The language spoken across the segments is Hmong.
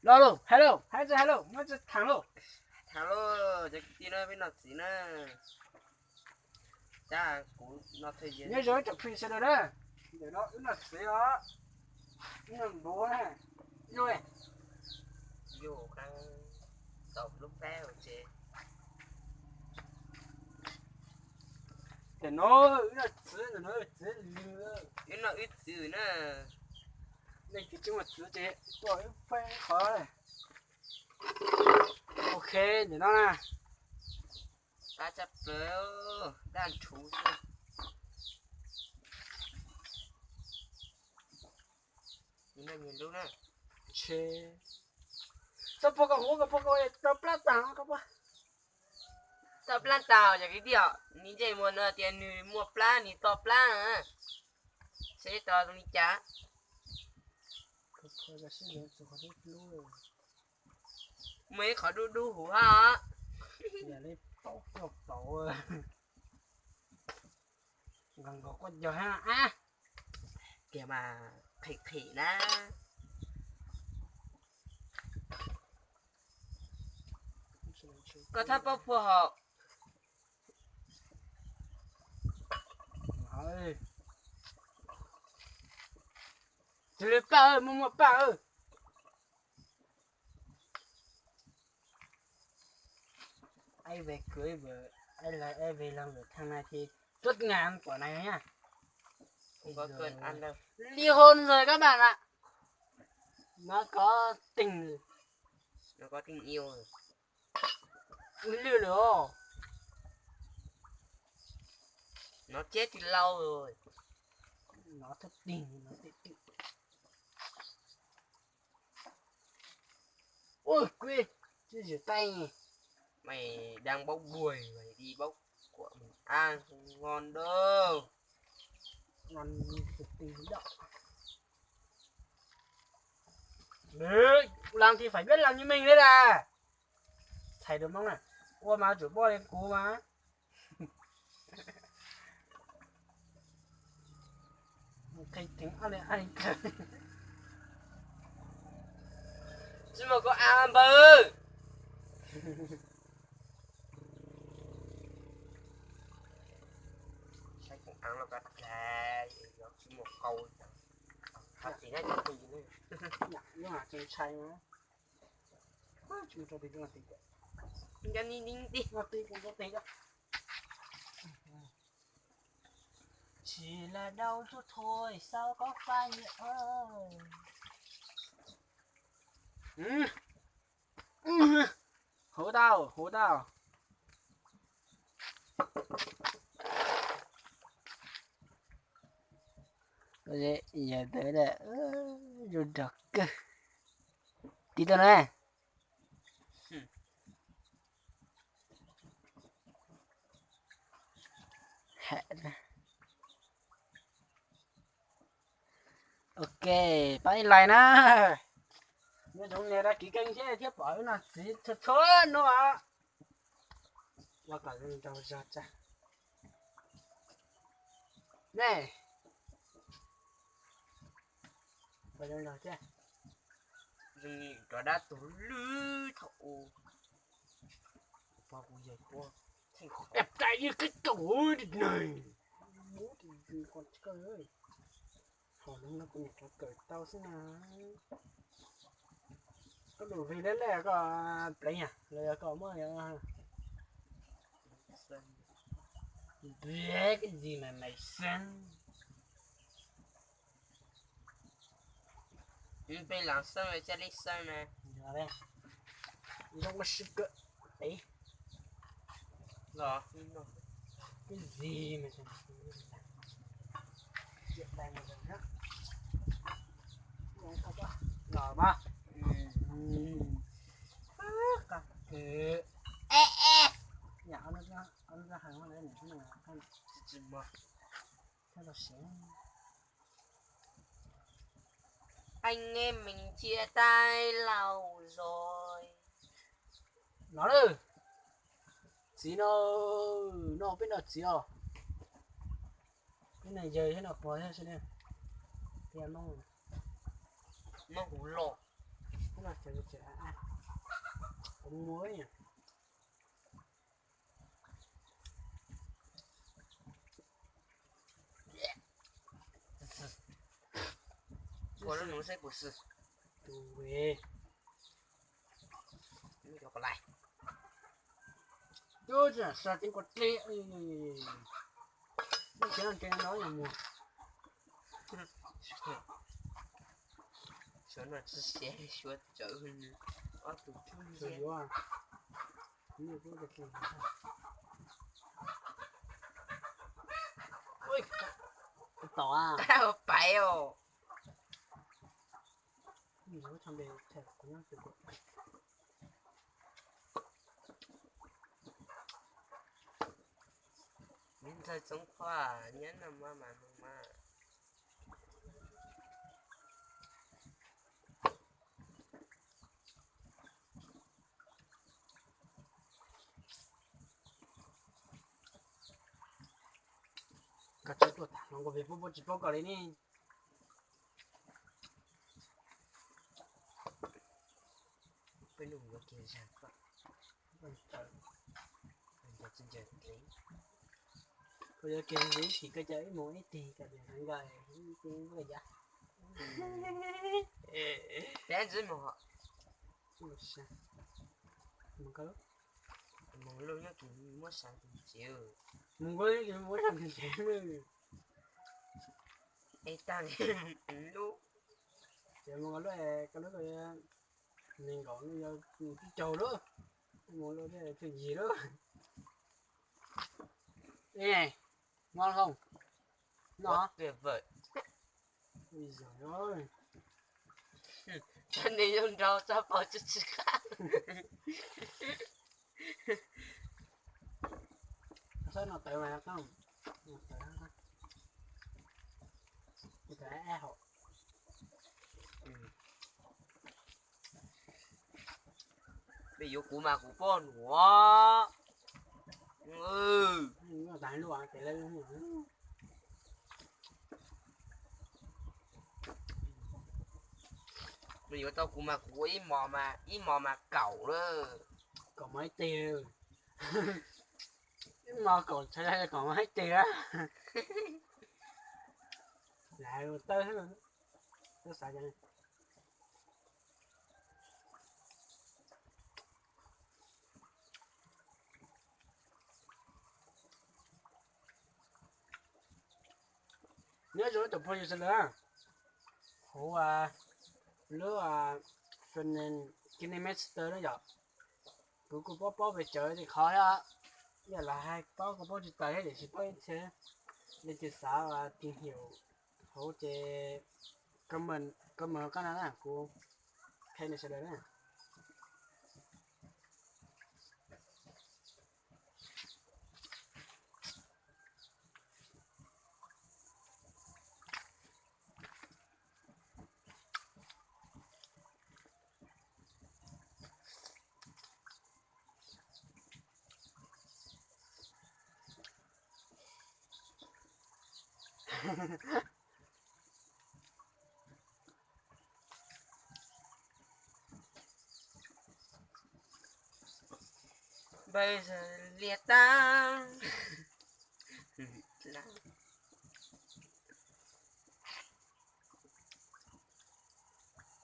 Los los, hais los, hais tsis hais los, muab tsis tham los. Tham los, cov kwv tij na, peb noj txiv na. Tab kuv noj thawj zaug. Nyob zoo ib tsoom phooj ywg sawv daws na. Ntawm no wb noj txiv os. Wb noj npuv na. Yog, yog qab tau lub pab ua tsev. Ntawm no wb noj txiv, ntawm no txiv lwm. Wb noj wb txiv na. Leej twg tsis muaj txiv ces tuaj wb pab qhov. Ok, ntawm no na. Qab tshaj plaws, daj ntshuv xwb. Nyias lub na. Txhob pub koj huv, koj pub koj to plab tag koj pub. To plab tag yog kwv tij, nws ntsej muag no tias nws muaj plab, nws to plab na. Seb to li cas. Muaj ib qhov dub dub huv hab. Nkaus nkaus quaj ncaug hab. Tias mas qhim qhim na. Koj thab paub puag hauv. Tsis li paj, muaj muaj paj. Ai về cưới vợ, ai là ai về làm lửa thằng này thì suốt ngày ăn quả này nhá. Không có cơn ăn đâu. Ly hôn rồi các bạn ạ. Nó có tình. Nó có tình yêu rồi. Ly lửa. Nó chết từ lâu rồi. Nó thất tình, nó tự tử. Ui, quê, chứ rửa tay nhỉ. Mày đang bốc mùi, mày đi bốc của mình ăn không ngon đâu. Ngon như thịt tinh đó. Đấy, làm thì phải biết làm như mình đấy là. Thầy được không nè? Ua mà chủ播lên cú mà. Qhia ceev ab li ab li kawg. Tsis muaj koj av npawg. Saib koj av los koj dai, tsis muaj qau. Hais txiv na, cov txiv na. Nyob hais tseem ntshai na. Tsis muaj rau txiv, rau txiv. Nyob ni ni ti. Nyob ti, kuv nyob ti. Chỉ là đau chút thôi, sao có phải như ơi. Hú tau, hú tau. Yog ntawd, zoo nraug kawg. Tiv tau na. Ok, pab ib like na. Nyob zoo nias đăng ký kênh thiab, thiab pom wb noj txiv txhua txhua hnub os. Ua kom zoo nraug zog tsa. Ne. Ua zoo nraug thiab. Zoo li cov dab tuag lwj thaum ub. Pog kuv yawg tuaj theej qhov. Eb, tais yeej qhib kaum neeg. Mub tis yws qhov kawg. Hos lub no kuv niam rov kawm tau xwb na. Koj lus vig leb leb koj pleev yam los yog koj muab. Cái gì mà mày xanh. Peb lam xeeb, caj li xeeb na. Yog li, zoo ua si kawg. Tiv los, cái gì mà. Los mas. Qa kawg. Ê, ê. Nyam ob lub, ob lub rab hau no, tsis tsis mog. Thab los siav. Anh em mình chia tay lâu rồi. Los lawm. Txiv no, no peb noj txiv os. Peb noj yawg thiab noj pog thiab seb ne. Tias no, noj huv los. Kuv muab ua lub nus saib puas xwm. Tus, tus tsis sa tseeb kua dleb. Lub tsev no tsev no yog muag. Suav no tsis siav suav tsawv, ob tug tub yuav. Tau pais os. Ntxawg Txoov Qhua, nyob no mas mas mas. Koj tsis tuaj tham hluas nkauj pem puab, puab tsis paub koj li ne. Peb nug yuav kiag zag koj. Koj yuav kiag ib sim koj coj ib moos ib teg kom tias nkaj ib teg ib yav. Peb ntxiv moos. Moos koj lub, moos lub nyob kis muab sa tus tsev. Moos koj lub kis muab sa tus tsev. Es tag li lub. Ces moos koj lub, koj lub nees nkaum no yog tib caug lub. Moos lub thiaj yig lub. Ej, mob loo no. Tuyệt vời. Ui giời ơi. Txhob nig zoo nraug txhob pom tsis tsis qab. Txhob no tawv mas, no tawv, tawv ab hauv. Peb yuav kuv mas kuv poj nuav. Nws yuav tau kuv mas kuv ib mos mas, ib mos mas kaum lawm. Kaum mos ib teg. Ib mos kaum, txhais tau kaum mos ib teg. Lam tawb, tawb xav. Nyob zoo ib tsoom phooj ywg sawv daws, hauv lub Finance KineMaster na yom, kuv kuj paub paub pes tsawg tej qhov thiab, yog lawv hais paub kuj paub tsis tas thiab, tiam sis paub ib txhia. Leej twg xav tìm hiểu hauv ces comment, comment qab no na, kuv qhia nej sawv daws na. Bây giờ lia tang.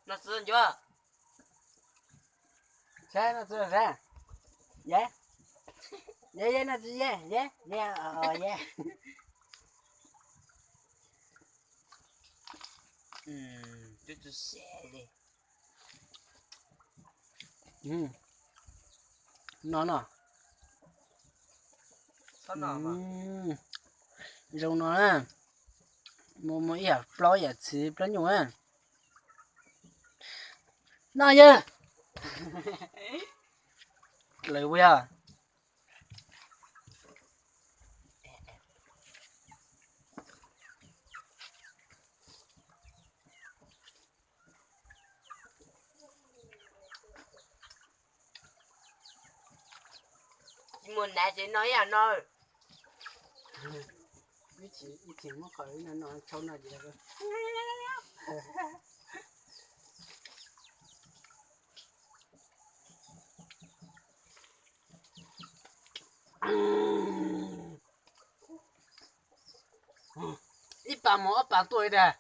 Noj txiv ncuav. Saib noj txiv saib. Ye, ye, ye, noj txiv ye, ye, ye, ye. Twb tsis xav li. No no. Zoo no na. Muaj, muaj ib yam plaub yam txiv plaub nyuj na. No yawg. Lawv ua yog. Tsis muaj nav ces no ib yam no. Ib txhis muab qhov no no tshau no ces. Tag mos ob pas tuaj li tiag.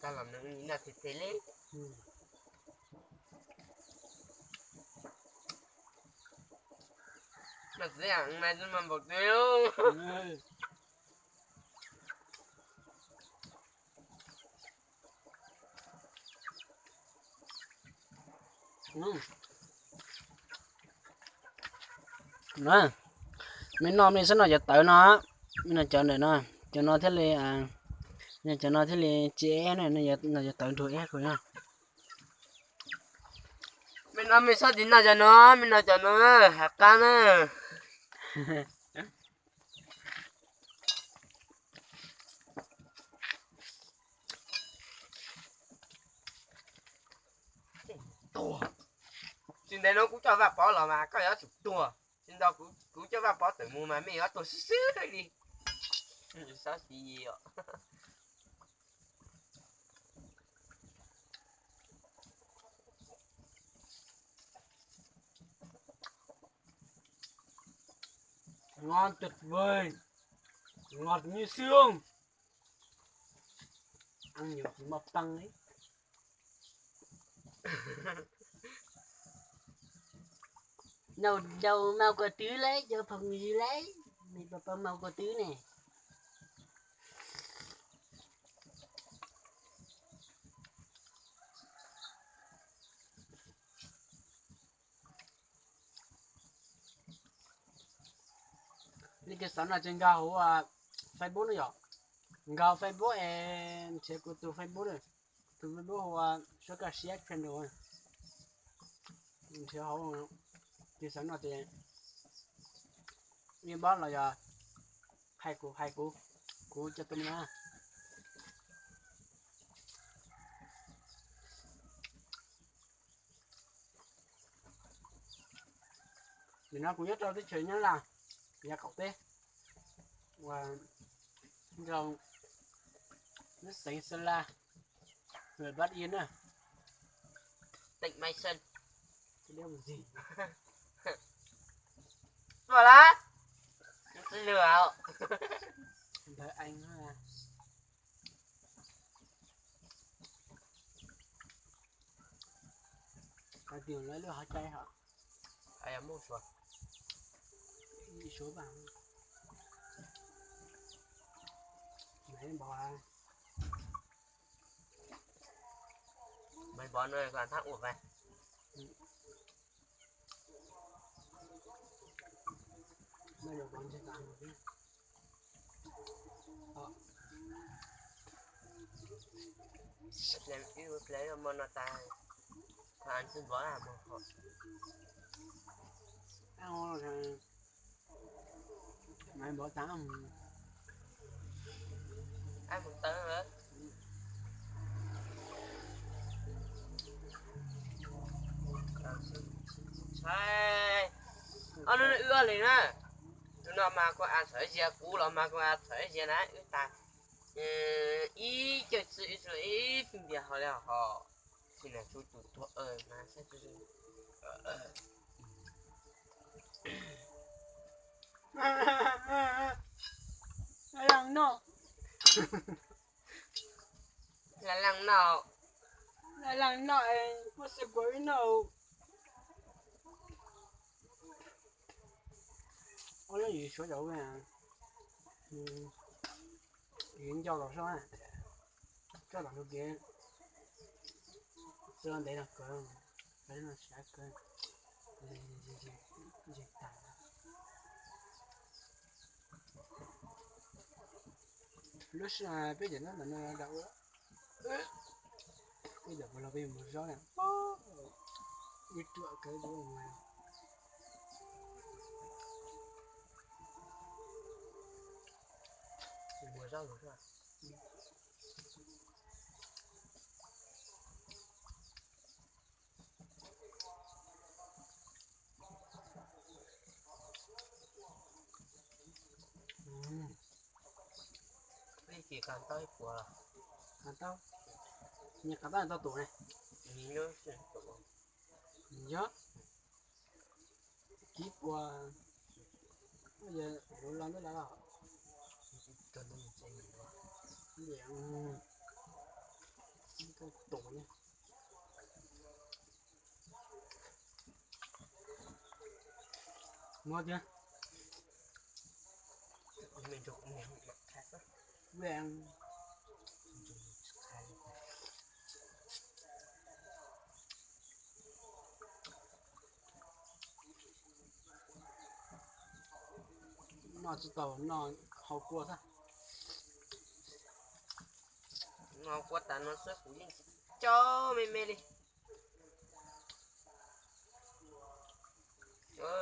Tag los nws noj teg teg li. Mas txiv mas mas npaum twg. Me noj me xab noj cov tawv no, me noj cov ntawm no, cov no thiaj li, cov no thiaj li tsis eb na, noj cov tawv nrug eb kawg na. Me noj me xab tiv noj cov no, me noj cov no na, hav qab na. Tsis ntev no kuv coj Vaj Pov los mas koj yuav tsum tuag, tsis ntev kuv coj Vaj Pov tawm mus mas mej yuav tuag xwb xwb li. Xab tiv os. Ngon tuyệt vời, ngọt như sương, ăn nhiều thì mọc tăng ấy. Nau dau mau kua twb lawm cov phooj ywg lawm, mej puas paub mau kua twb ne? Li kev xav no ces nkag hauv Facebook no yom, nkag hauv Facebook es nrhiav kuv tus Facebook, tus Facebook hu ua Suab Kaj Siab channel, nrhiav hauv kev xav no ces inbox los yog hais kuv, hais kuv, kuv coj tuaj na. Nim no kuv nyob rau teb chaws Nyab Laj, yav qaum teb, ua rau lub xeev Sa La, huyện Bắc Yên na, tỉnh Mai Sơn. Ua la, ntawd Anh. Hais tias lawv lub hov cai hov. Suav, Suav, Maiv Npov, Maiv Npov no thab ua ve. Ib pliag mo no tas, tsis npov mus hov. Maiv Npov tas, mus tawv. Ob hnub no wb ob leeg na, tus no mas kuv as txhawm zias, kuv los mas kuv as txhawm zias na, wb tas ib cawg txwv ib txwv ib txwv ntiag hos li hos. Tsis na tsuj tus tuag mas saib. Leej no, leej no, leej no, kuv xav kuv ib no. Ua lub yim suav cov, yim ncau los soj, coj los tus kev txawj ntev no kawg, no siab kawg, Lub sij hawm peb cov nyob ntawm no dam ua, peb cov puav leej peb mus zaub na, ib ruam kawg. Mus zaub mus zaub. Ib kis qas taub ib puas los? Qas taub, nyias qas taub tau tus ne? Yog, kib puas, yog lub los ntej lawm. Tus ne. Muab thiab. Noj tsis tau, noj hau kua xwb. Noj hau kua tas no xwb kuv yeej tsis coj me me li.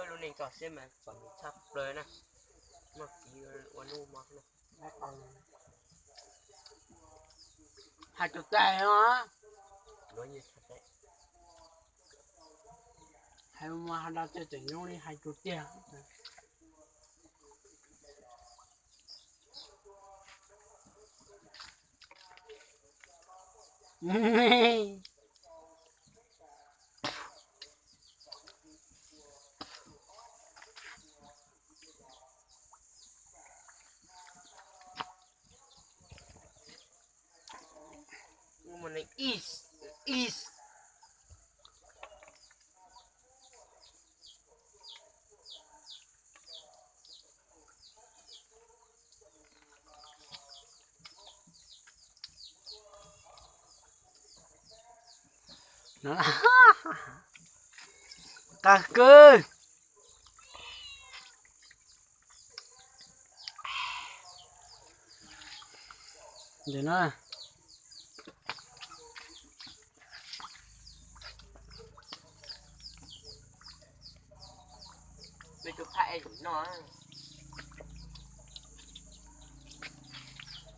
Lub neej tso siab mas txom nyem tshaj plaws na. Noj txiv ua nub mo. Hais tus tiag os. Hais mus hais los tseem zoo li hais tus tiag. Qab kawg. Ntawm no, peb tus phab ej noj,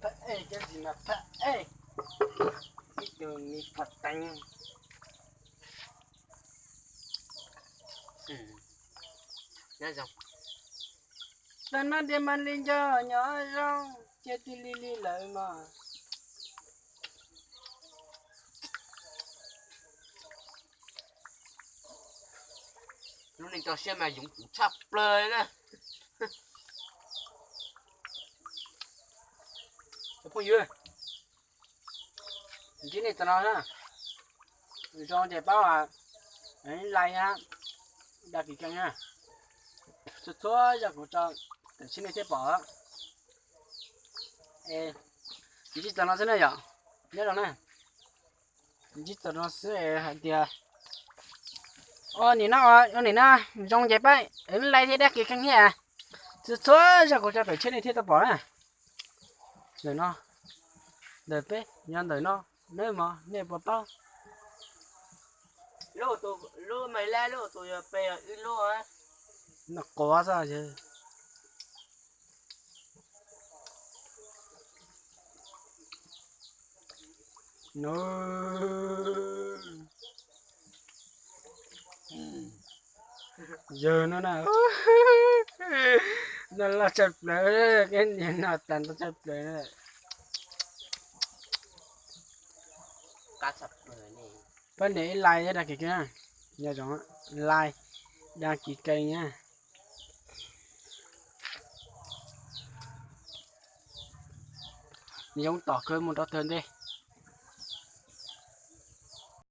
phab ej cov ntsis mas phab ej, ib tug me phom teev. Nyob zoo. Tag nab tias mas li nco nyob zoo, cia ti li li lawm mas. Lub neej tso siab mas yoov tsum tshaj plaws na. Cov phooj ywg, ntsib nej txog no na, zoo ces pab like, đăng ký kênh na. Txhua txhua yog kuv tso tawm tshiab nej thiaj pom. Ntsib txog no xwb na yom, nyob zoo na. Ntsib txog no xwb hais tias, ua nim no, ua nim no zoo ces pab like thiab đăng ký kênh thiab. Txhua txhua yog kuv tso tawm tshiab nej thiaj tau pom na. Ntawm no, ntawm peb nyob ntawm no, neb mog nej puas paub? Lub mas lab lub tus yog peb yog ib lub. Noj quav xwb. Yawg no na, noj loj tshaj plaws, noj tas ntau tshaj plaws. Pab nias ib like thiab đăng ký kênh, nyob zoo, like, đăng ký kênh na. Yoov tom kawg mus rau tag ntej.